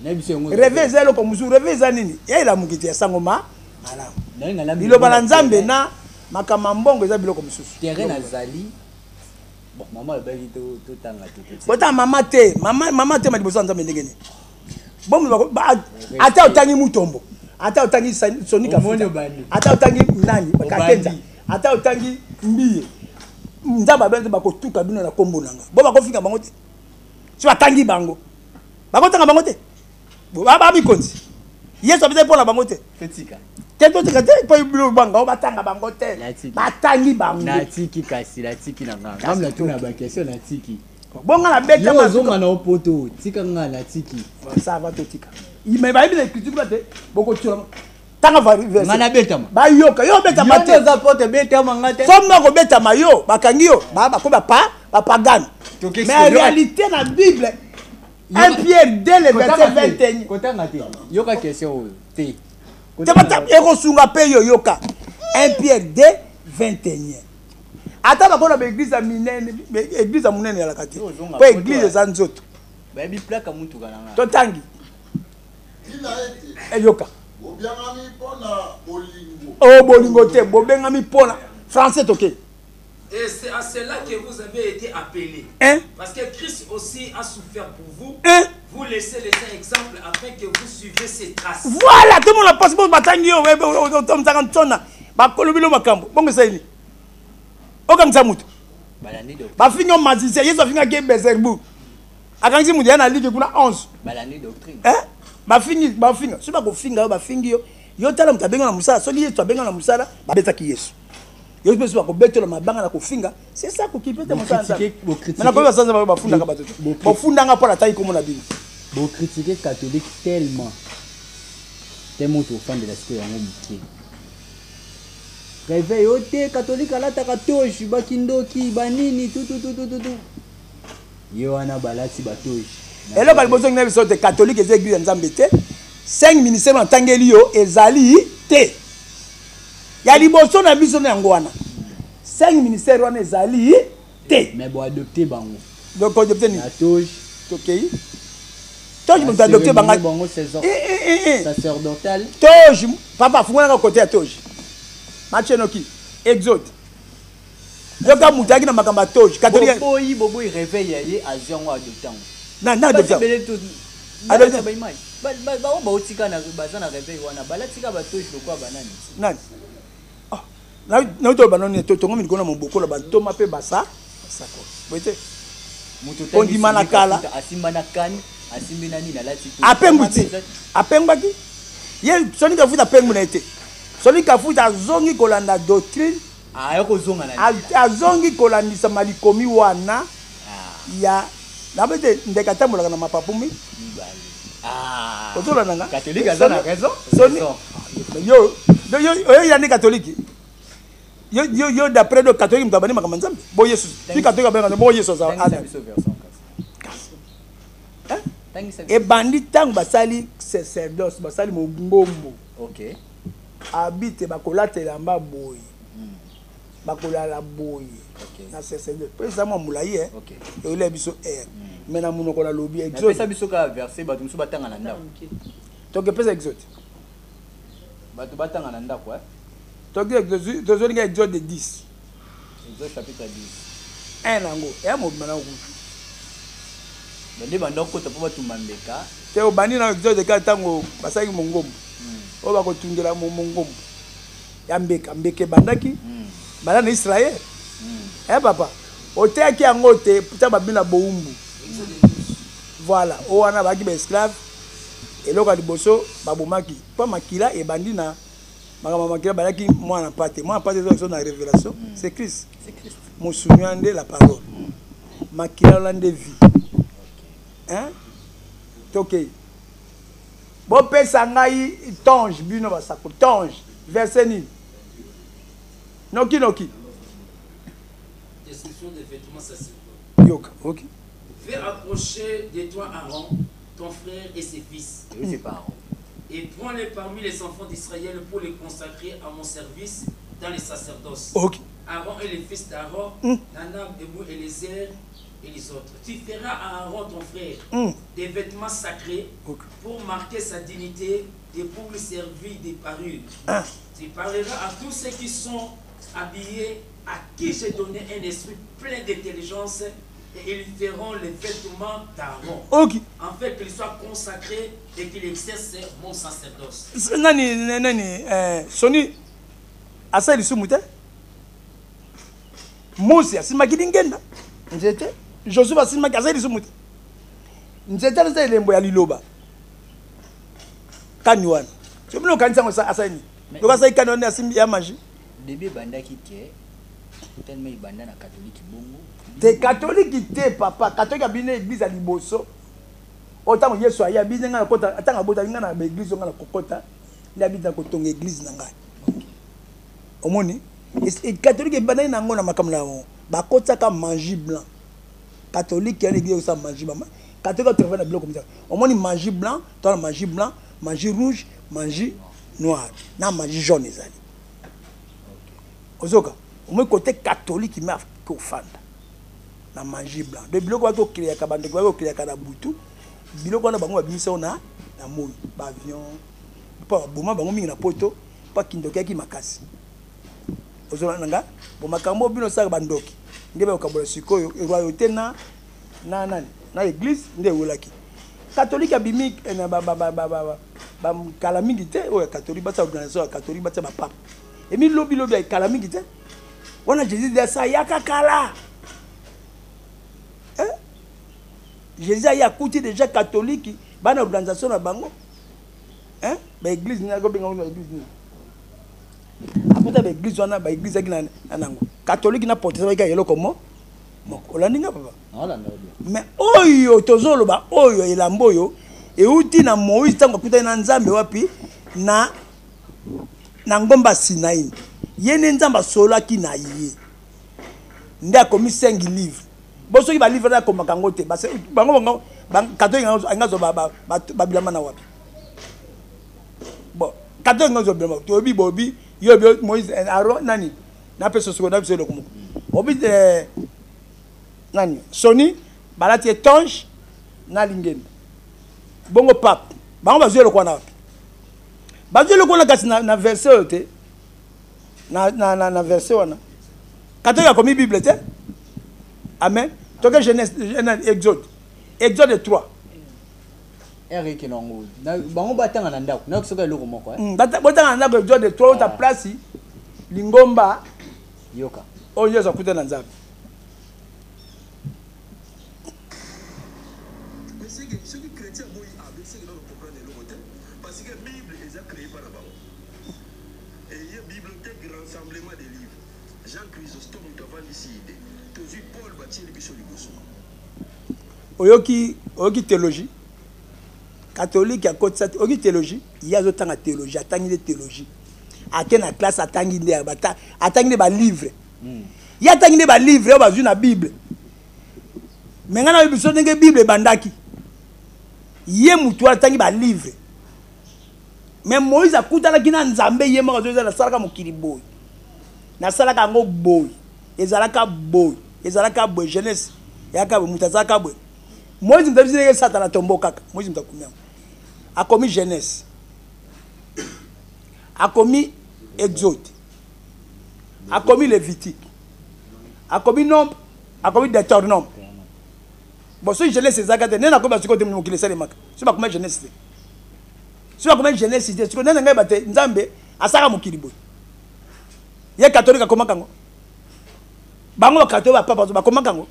na biso yango réveil eza eloko mosusu. Réveil eza nini? Ya elamuki te ya sango ma malamu, liloba na Nzambe na makambo ya mbongo eza biloko mosusu. Terrain nazali bon, mama alobaki totanga te. Botanga mama te, mama mama te ma liboso ya Nzambe ndenge nini? Bomo ata otangi Mutombo, ata otangi Soni Kafuta, ata otangi nani Kakenza, ata otangi Mbiye, Nzambe abenzi bakotuka bino na kombo na nga bo bakofinga bango te. So batangi bango, bakotanga bango te, bamikonzi Yesu abetaki mpo na bango te. Totika te, totika te mpo bino bango batanga bango te, batangi bango. Natiki kasi, natiki na nga ngam natuna baquestion, natiki. Bonga na beta. Yo ozonga na opoto, tika nga natiki. Ça va, totika. Mais bayebi na écriture kuna te, bokotiola tanga. Nga nabetama. Bayoka yo obetama te. Oza pote, betama nga te. Somo akobetama yo, bakangi yo bakomi bapa bapagano. Mais en réalité na Bible 1 Pierre 2 le verset 21. Kotanga te, yoka question oyo te. Te, ekosunga mpe yo. Yoka 1 Pierre 2 21. Ata bakona baeglise ya minene, eglise ya monene ezalaka te mpo eglise eza nzoto. Bayebi plaque mutuka na nga. Totangi. Tina ete Eyoka. bobiangami mpo na bolingo. O bolingo te, bobengami mpona français toke. Et c'est à cela que vous avez été appelés. Hein? Parce que Christ aussi a souffert pour vous. Hein? Vous laissez les exemples afin que vous suiviez ses traces. Voilà, tout le monde a passé pour batangi yo, otomtaka ntona. Bakolo bino makambo. Bongo esali nini? Okangisa moto. Balandi doctrine. Bafingi yo magicien, Yesu afingaki ye Beelzebul. Akangisi moto ya na ligue kuna 11. Balandi doctrine. Hein? Bafingi, bafinga. Soki bakofinga yo, bafingi yo. Yo tala moto abenga na mosala, soki Yesu abenga na mosala, babetaki Yesu. Yo mpe soki bakobetela mabanga na kofinga, c'est ça kokipe te mosala Nzambe. Mais nakoki basala Nzambe bafundaka bato te. Bofundanga mpo nataki komona bino. Bocritiquer catholique tellement tellement tofandela sikoyo yango moke. Réveil oyo te, catholique alataka toge, bakindoki banini tututututu, ye wana balati batoge. Eloko ya liboso ngi na biso te, catholique eza église ya Nzambe te. Cinq ministère natangeli yo ezali te ya liboso na biso na yango wana. Cinq ministère wana ezali te. Mais boadopte bango. Donc adopte nini? Na toge. Tokei toge, moto adopte banga. Bango sacerdotal. Toge, papa, fungolaka kote ya toge, machenoki Exode. Yoka, moto ayaki na makambo ya toge catholique. Boboyi, boboyi réveil ya ye, azwi yango, adopte yango. Na adopte yango. Adopte baimage bango baotika baza na réveil wana, balatika batoge lokola banani. Nani nauti oloba noni? Totongomi likolo na mobokolo bantoma mpe basa basako boye te. Kondima na kala. Asimba na kane, asimbi na nini, alati. Apengwi te, apengwaki ye Soni Kafuta, apengwi na ye te. Soki Kafuta azongi kolanda doctrine, azongi kolandisa malikomi wana ah. ya nabe te ndeke atambolaka na mapapu mi ah. ozolanda nga catholique aza na raison soni yo yo oyo ya nde catholique yo yo yo d'après do catholique moto abandi makambo nzambe bo yesu ti catholique abandi makambo bo yesu aza ebandi ntango basali sacerdoce basali mongombo okay. Abi te bakolata elamba boye hmm. Bakolala boye okay. Na sacerdoce mpo eza mwa molai e okay. Eolia biso air mais na monoko nalobi exode biso kaka verset bato mosusu batanga na ndako tokepesa exode bato batanga na ndako eh? Toki tozolinga exode 10. Exode chapitre 10 1 nango eya mobima nango kutu bande banda okota mpo batumba mbeka te obandi na exode kaka ntango basalaki mongombo oyo bakotungela mongombo ya mbeka mbeka ebandaki banda na israel eh papa oteyaki yango te ta babi na bowumbu voilà oyo wana bayaki baesclave eloko ya liboso babomaki mpo makila ebandi na makambo ya makila balaki mwana mpate mwana mpate eza na révélation mm. C'est Christ mosuni wana nde la parole makila wana nde vie hein tokei bopesa ngai tonge bino basako tonge verset nini noki noki Description des vêtements sacerdotaux. Yoka, ok. Fais approcher de toi Aaron, ton frère et ses fils. Et ses parents. Et prends-les parmi les enfants d'Israël pour les consacrer à mon service dans les sacerdoces. Ok. Aaron et les fils d'Aaron, Nanab, Ebou, Eliezer et les autres. Tu feras à Aaron, ton frère, des vêtements sacrés Ok. pour marquer sa dignité et pour lui servir des parures. Ah. Tu parleras à tous ceux qui sont habillés, à qui j'ai donné un esprit plein d'intelligence, et ils feront les vêtements d'Aaron, Ok. afin qu'il soit consacré et qu'il exerce mon sacerdoce. Nani nani eh, soni asali lisumu te mose asimbaki lingenda nzete joseph asimbaki asali lisumu te nzete wana eza elembo ya liloba kani wana soki bino okanisi yango asali nini loka asali kani wana asimbi ya magie. Début ebandaki ke tellement ebanda na catholique bongo. Te catholique te papa catholique abini église ya liboso oyo ntango yesu aye abini ngai nakota ntango abotaki ngai na baeglise oyo ngai nakokota nde abini na kotonga église na ngai omoni catholique ebandaki na yango na makambo na yango bakotiaka magie blanc catholique yana église osala magie blanc catholique atravaille na biloko mizaka omoni magie blanc to na magie blanc magie rouge magie noire na magie jaune ezali ozoka omoni kote catholique me kofanda na magie blanc de biloko baki okreaka bandeko baki okreaka na butu biloko wana bango babimisa yango na na moi baavion mpo baboma bango mingi na poto mpo akindoki yaki makasi ozolanda nga bo makambo bino osalaka bandoki nde bakokabola sikoyo royauté na na nani na église nde ewelaki catholique abimi eh, na kala mingi te oyo ya catholique batia organisation ya catholique batia bapape emi lobi lobi ya kala mingi te wana jésus de asa ayaka kala eh? Jésus aye akuti déjà catholique bana organisation na bango hein? Baeglise nini akobenga ngo baeglise nini akuta baeglise wana baeglise yaki na nango catholique na protestant bayaki eloko mo moko olandi nga papa mais oyo tozoloba oyo elamba oyo euti na moïse ntango akutani na nzambe wapi na na ngomba sinai ye nde nzambe asololaki na ye nde akomi 5 livre bo soki balivre wana akomaka yango te bango bango katolike alingi azwa babilamba na wapi bon katolike alingi azwa bilamba toyebi bobi yo bi moïse eh, aron nani napesa soko na biso eloko moko obi eh, nani soni balati etonge na lingenda bongo pape bango bazwi eloko wana wapi bazwi eloko wana kasi na, na verset oyo te na, na, na, na verset wana katolike akomi bible te amen toke genèse exode exode 3 ere ekende yango bango batanga na ndako nayoki soki eloko moko eh. Botanga na ndako exode 3 ota ah. Place lingomba yoka oyo nyonso akuta na nzambe. Soki chrétien aboyi abe seke nano comprendre eloko te parce que bible eza créé par na bango. Bibliothèque rassemblement des livres. Jean Chrysostome moto avandisi idee. Tozui Paul batieli biso liboso. Oyoki oyoki theologie? Catholique akotisa oyoki theologie? Ye azotanga theologie, atangi nde theologie. Ake na classe atangi nde atangi nde ba livre. Ye atangi nde ba livre oyo bazwi na Bible. Mais ngai nayebi biso ndenge Bible ebandaki. Ye mutu wana atangi ba livre. Mais Moïse akutanaki na Nzambe ye moko azoyeza nasalaka mokili boye. Nasalaka yango boye. Ezalaka boye. Ezalaka boye jeunesse. Eyaka boye moto azalaka boye. Moïse moto abisi ndenge Satana atombokaka. Moïse moto akomi yango. Akomi jeunesse. Akomi Exode. Akomi Lévitique. Akomi Nombre. Akomi Deutéronome. Bon soki jeunesse ezalaka te nde nakoyeba sikoyo te mokili esalemaka soki bakoma jeunesse te soki bakoma jeunesse te sikoyo nde na ngai bate nzambe asaka mokili boye ye katolike akomaka yango bango bakatolike bapapa bakomaka yango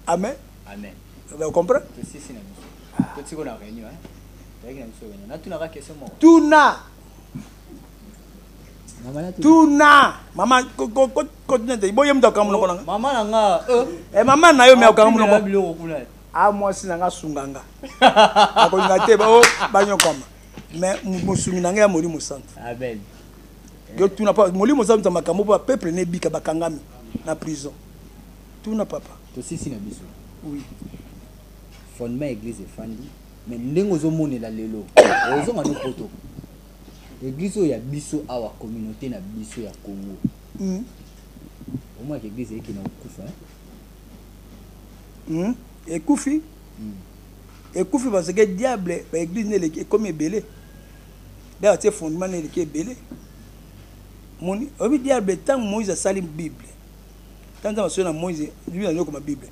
amen amen comprend tosisi na biso totiko na réunion hein toyaki na biso réunion natunaka question moko tuna tuna mama continue te boye moto akanga monoko nanga mama na nga eh. eh mama na yo me akanga monoko biloko kuna a mwasi na nga sunga nga akolinga te bao banyokwama mais mosungi na ngai ya molimo santu amen yo tuna pa molimo santu makambo mpo peuple ne ebika bakangami na prison tuna papa tosisi na biso oui fondement église efandi mais ndenge ozomonela lelo ozonga no poto Eglise oyo ya biso awa communaute na biso ya Congo. Mm. Omonaka eglise eyeki na kokufa hein? Mm. Ekufi. Mm. Ekufi parce que diable ba eglise ne eleki ekomi ebele. D'ailleurs atie fondement ne eleki ebele. Moni oyebi diable ntango Moïse asali Bible. Ntango Nzambe asoli na Moïse, lui azokoma Bible.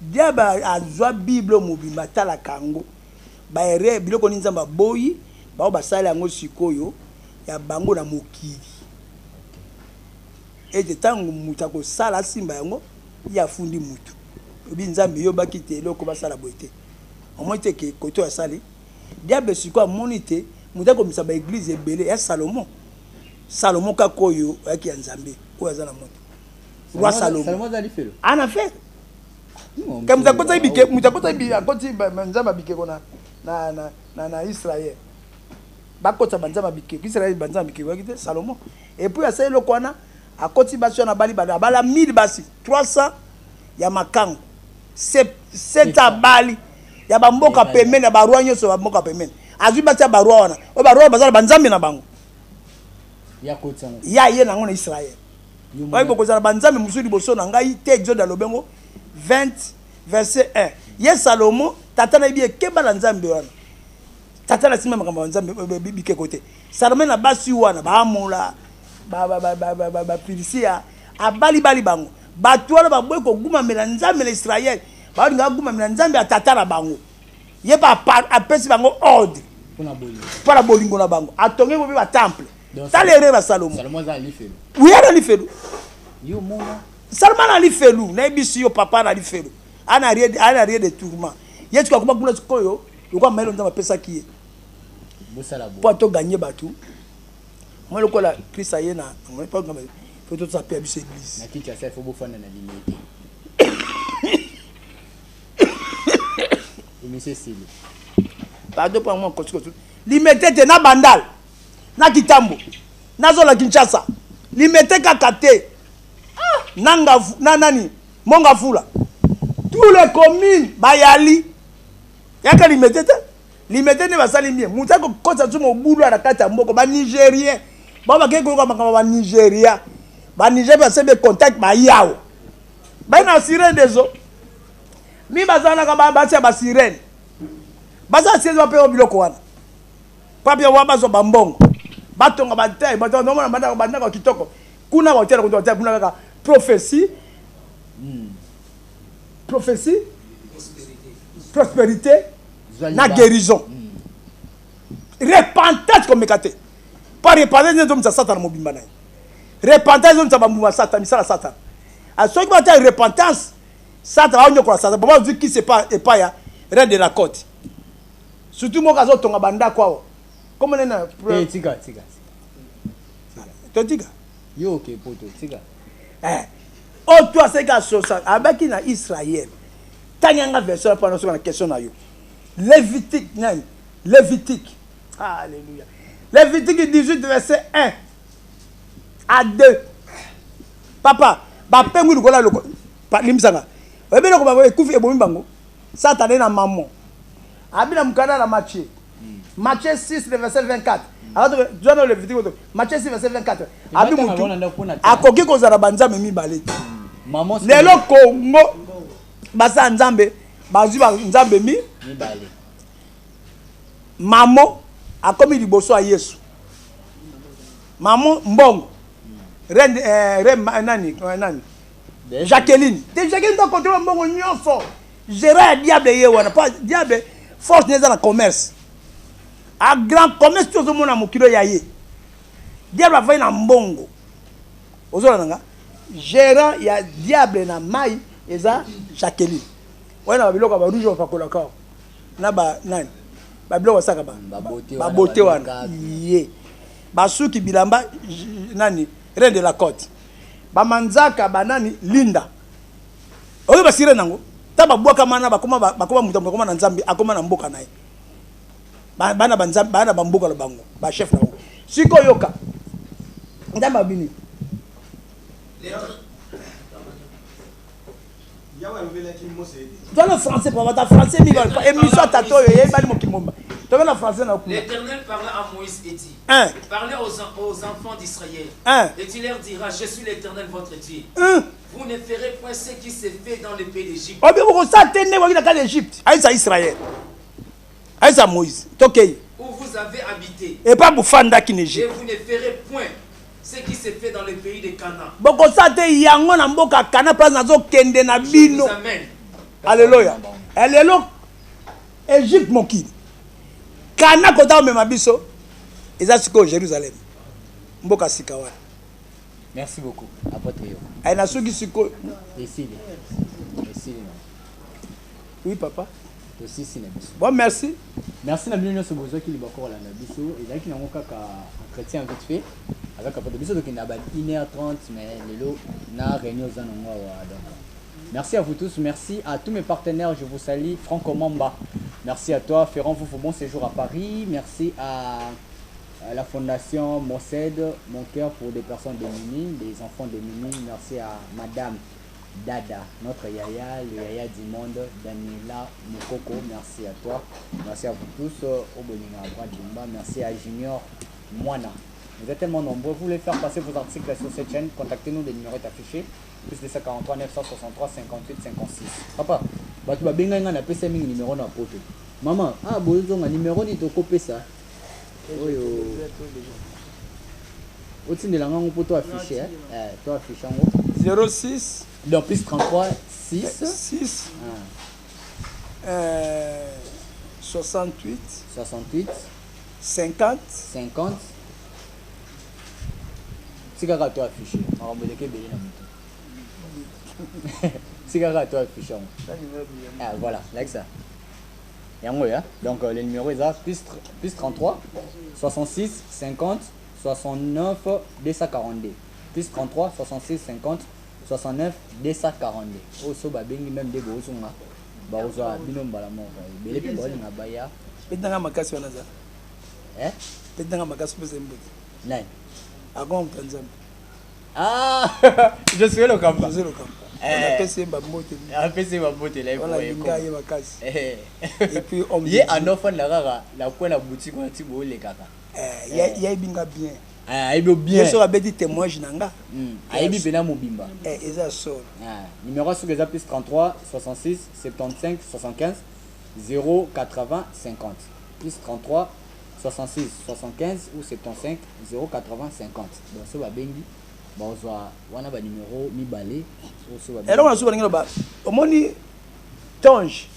Diable azwa Bible mobimba atalaka yango. Ba erreur biloko nini nzambe aboyi bango basali yango sikoyo ya bango na mokili ete ntango moto akosala asimba yango ye afundi moto obi nzambe yo baki te eloko basala boye te omoni te ke kote oyo asali diable sikoyo amoni te moto akomisa baeglize ebele ya salomo salomo kaka oyo oyaki ya nzambe oyo aza na moto roi salomo ana fe Ka moto akotaki bike moto akotaki akoti nzambe ya bikeko na na na na, na Israël bakotisa banzambe ya bikeko Israël banzambe ya bikeko yaki te Salomon et puis asali eloko wana akoti basi wana abali bali abala 1000 basi 300 ya makango 7 abali ya bamboka pembeni ya baroi nyonso bamboka pembeni azwi basi ya baroi wana oyo baroi baza na banzambe na bango ya ye nango na Israël Oyo bokozala banzambe mosusu liboso na ngai te. Exode alobi yango 20 verset 1. Ye Salomo tata na yebi ekeba na nzambe wana. Tata na sima makambo ya nzambe bikeko te. Salomo na basi wana ba Amola ba ba ba ba ba, ba, ba Filisia abali bali bango. Bato wana baboyi kogumamela nzambe na Israël. Balinga bagumamela nzambe ya tata na bango. Ye pa apesi bango ordre mpo na bolingo na bango atongi bobi ba temple tala erreur ya salomo oui ana lifelu salomo ana lifelu nayebisi yo papa ana lifelu ana rien de tourment ye sikoyo akoma kuna sikoyo lokola mayele nzambe apesaki ye mpo atoganye bato moi lokola krist aye na fo tosa mpe ya biso église na kinshasa ifo bofanda na limete émission esili pardon mpo yango kosikosi limete te na bandal na kitambo nazola kinshasa limete kaka te ah, na, ngavu, na nani mongafula tous les communes bayali yaka limete te limete nde basali bien moto akokotisa su mobulu na kati ya mboka banigérien bao bakei koyoka makambo ya banigeria banigeria basali be contact bayawo baye na sirene deso mi bazalaka basi ya basirene baza sirene bapeyo biloko wana Papia wa bazwa ba mbongo batonga ba te batonga nomona bandako bandako kitoko kuna baotela kutu batia kuna kaka prophétie hmm. prophétie prospérité na guérison hmm. repentance komeka te mpo repentance nde ezomisa satana mobimba na ye repentance ezomisa bambuma satana misala satana ah, soki batia repentance satana aonyokola satana papa ozwi kisi epai ya reine de la côte surtout moko azotonga bandako awa Kombo nani? Eh, tika tika. Totika. Yo oke poto, tika. Eh. Oyo to asalaki asosa abaki na Israël. Tanga nga version mpo na soka na question na yo. Lévitique nani? Lévitique. Alléluia. Lévitique 18 verset 1 à 2. Papa, bapengwi lokola loko limbisanga. Oyebi eloko bango ekufi ebomi bango. Satana na maman. Abi na mokanda na Matthieu. Matthieu 6 le verset 24. Alors tu dois Lévitique Matthieu 6 verset 24. Abi mutu akoki kozala banzambe mibale te. Lelo Congo basala nzambe bazwi ba nzambe mi mibale. Mamo akomi liboso ya Yesu. Mamo mbongo. Reine eh, reine nani eh, nani Jacqueline. Te Jacqueline doit contrôler mbongo nyonso. Gérant ya diable ye wana. Pa diable force neza na commerce. A grand commerce tozo mona mokilo ya ye. Diable avai na mbongo. Ozola nanga? Gérant ya diable na mai eza Jacqueline. Wana ba biloko ba rouge bapakolaka na ba nani? Ba biloko basaka ba ba beauté wana. Ye. Basuki bilamba nani? Reine de la côte. Ba manzaka ba nani? Linda. Oyo ba sirène yango ta babwaka mana bakoma bakoma moto akoma na Nzambe akoma na mboka na ye. Bana ba Nzambe bana ba mboka na bango ba chef na bango. Sikoyo yoka. Nzambe abini. Toi le français, papa, ta français, mi émission à tato, yebani mokili mobimba. Toi le français na kuna. L'Éternel parla à Moïse et dit, Hein. Parlez aux enfants d'Israël. Hein. Et tu leur diras, je suis l'Éternel votre Dieu. Hein. Vous ne ferez point ce qui s'est fait dans le pays d'Égypte. Obi boko sa tende waki na kati d'Égypte. Aïssa Israël. Aïssa Moïse. Tokei. Où vous avez habité. Et pas bufanda ki na Égypte. Et vous ne ferez point ce qui s'est fait dans le pays de Canaan. Boko sa te yango na mboka Canaan place nazo kende na bino. Je vous amène. Alléluia. Alléluia. Égypte mokili. Canaan kota omema biso. Eza sikoyo Jérusalem. Mboka sika wana. Merci beaucoup. Apôtre Yoko. Ay na soki sikoyo. Esili. Esili. Oui papa. Tosisi na biso. Bon merci. Merci na bino nyonso bozwaki libaku kolanda biso. Ezalaki nango kaka entretien vite fait avec apôtre biso tokenda ba 1h30 mais lelo na réunion oza nango awa donc. Merci à vous tous, merci à tous mes partenaires, je vous salue, Franco Mamba. Merci à toi, Ferrand Foufou, bon séjour à Paris. Merci à la fondation Mosed, mon cœur pour des personnes démunies, des enfants démunis. Merci à Madame Dada, notre yaya, le yaya du monde, Daniela Mokoko. Merci à toi. Merci à vous tous. Obolinga Abra Merci à Junior Moana. Vous êtes tellement nombreux. Vous voulez faire passer vos articles sur cette chaîne, contactez-nous, le numéro est affiché. Plus 243 963 58 56. Papa, bato babengai nga napesa mingi numéro na poto. Maman, ah bozonga numéro nini tokopesa? Oyo otindela ngango mpo to affiche, eh? Eh, to affiche yango. 06 Donc plus 33 6 6 ah. 68 68 50 50. Tikaka to affiche. Makambo eleki ebele na motu. Tikaka to affiche yango. Ah, voilà, like ça. Yango ya. Donc le numéro est plus 33 66 50 69 242. Plus 33 66 50 69 242. Oso babengi même de bozonga. Bazwa bino mbala moko. Ebele pe balinga baya. Betanga makasi wana za. Eh? Betanga makasi pese mbuti. Nani? Akonga Nzambe. Ah, je suis le Kamba. Je suis le Kamba. On appelle ça Mbote. On appelle ça Mbote là. On a linga ye makasi. Et puis on ye un enfant la rara la coin la boutique on tibo le kaka. Eh, ya binga bien. Ah, ayebi bien. Yeso abeti témoignage nanga. Ayebi pena mobimba. Eh, eza solo. Ah, numéro soki eza plus 33 66 75 75 080 50. Plus 33 66 75 ou 75 080 50. Donc so babengi bazwa wana ba numéro mibale so ba. Eloko na so balingi ba omoni tonge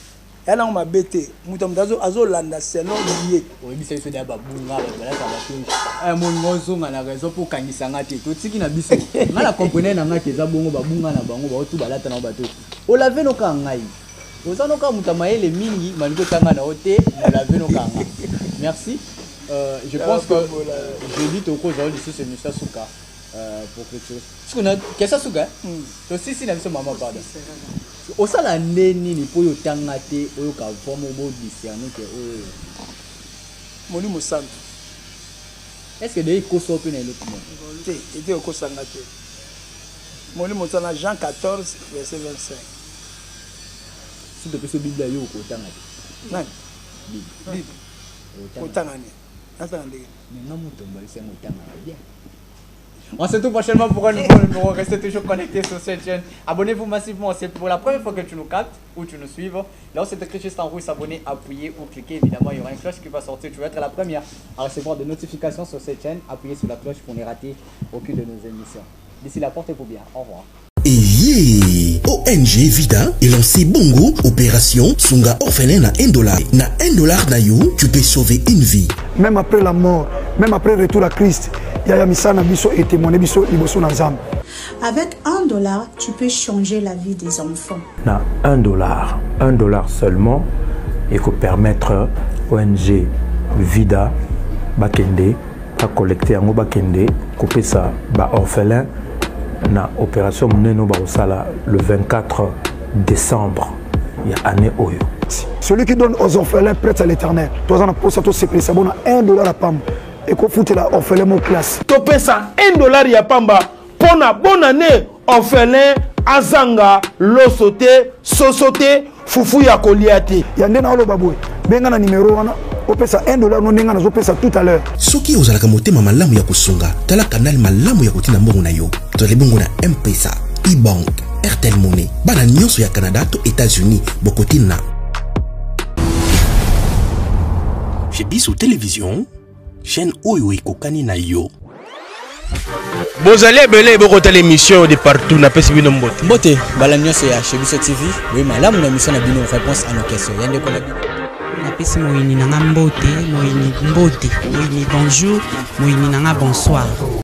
ya nango mabe te moto moto azolanda selon ye. Oyebisa biso da babunga bato balata batonge. Moninga ozonga na raison mpo okangisa nga te totiki na biso. Nga na comprene na nga ke eza bongo babunga na bango baotu balata na bato. Olave noka ngai. Oza noka moto ya mayele mingi malingi otanga na yo te olave noka nga. Merci. Je pense que jeudi tokozwa lisusu émission ya suka pour clôturer. Siko na question suka, tosisi na biso mama, pardon. Osala nde nini mpo oyo otanga te, oyoka voix moko bodiscerne ke oyo? Molimo Santu. Est ce que de ekosa mpe na eloko moko? Te, ete okosanga te. Molimo Santu na Jean 14 verset 25. Si topesi Bible, yo okotanga te? Nani? Bible. Bible kotanga nini? Natanga ndenge? Mais nga moto mbalisi yango, otangaka bien. On se retrouve prochainement pour un nouveau numéro. Restez toujours connectés sur cette chaîne. Abonnez-vous massivement. C'est pour la première fois que tu nous captes ou tu nous suives. Là où c'est écrit juste en rouge, s'abonner, appuyez ou cliquez. Évidemment, il y aura une cloche qui va sortir. Tu vas être la première à recevoir des notifications sur cette chaîne. Appuyez sur la cloche pour ne rater aucune de nos émissions. D'ici là, portez-vous bien. Au revoir. Eye ONG Vida elancé bongo opération Sunga orphelin na 1 dollar. Na 1 dollar na yo, tu peux sauver une vie. Même après la mort, même après retour à Christ, yaya, misala na biso etémoigne biso liboso na Nzambe. Avec 1 dollar, tu peux changer la vie des enfants. Na 1 dollar, 1 dollar seulement ekopermettre ONG Vida bakende bacollecte yango, bakende kopesa baorphelin na opération monene oyo bakosala le 24 décembre ya année oyo. Celui qui donne aux orphelins prête à l'Éternel. Toza na posa tosepelisa bona. 1 dollar ya pamba ekofutela orphelin mo classe. Topesa 1 dollar ya pamba mpo na bonne année. Orphelin azanga loso te, soso te, fufu ya kolia te. Ya nde naoloba boye, benga na nimero wana, opesa 1 dollar no ndenge nazopesa tout à l'heure. Soki ozalaka motema malamu ya kosunga, tala kanal malamu ya kotinda mbongo na yo. Tozali bongo na M-Pesa, e-bank, Airtel Money. Bana nyonso ya Canada to États-Unis, bokotina chez biso télévision, chaîne oyo ekokani na yo. Bozali ebele bokotala émission de partout, napesi bino mbote. Mbote bala nyonso ya chez biso TV. Boye malamu na émission na bino Réponse à nos questions, ya ndeko na bino. Napesi moyini na nga mbote. Moyini mbote, moyini bonjour, moyini na nga bonsoir.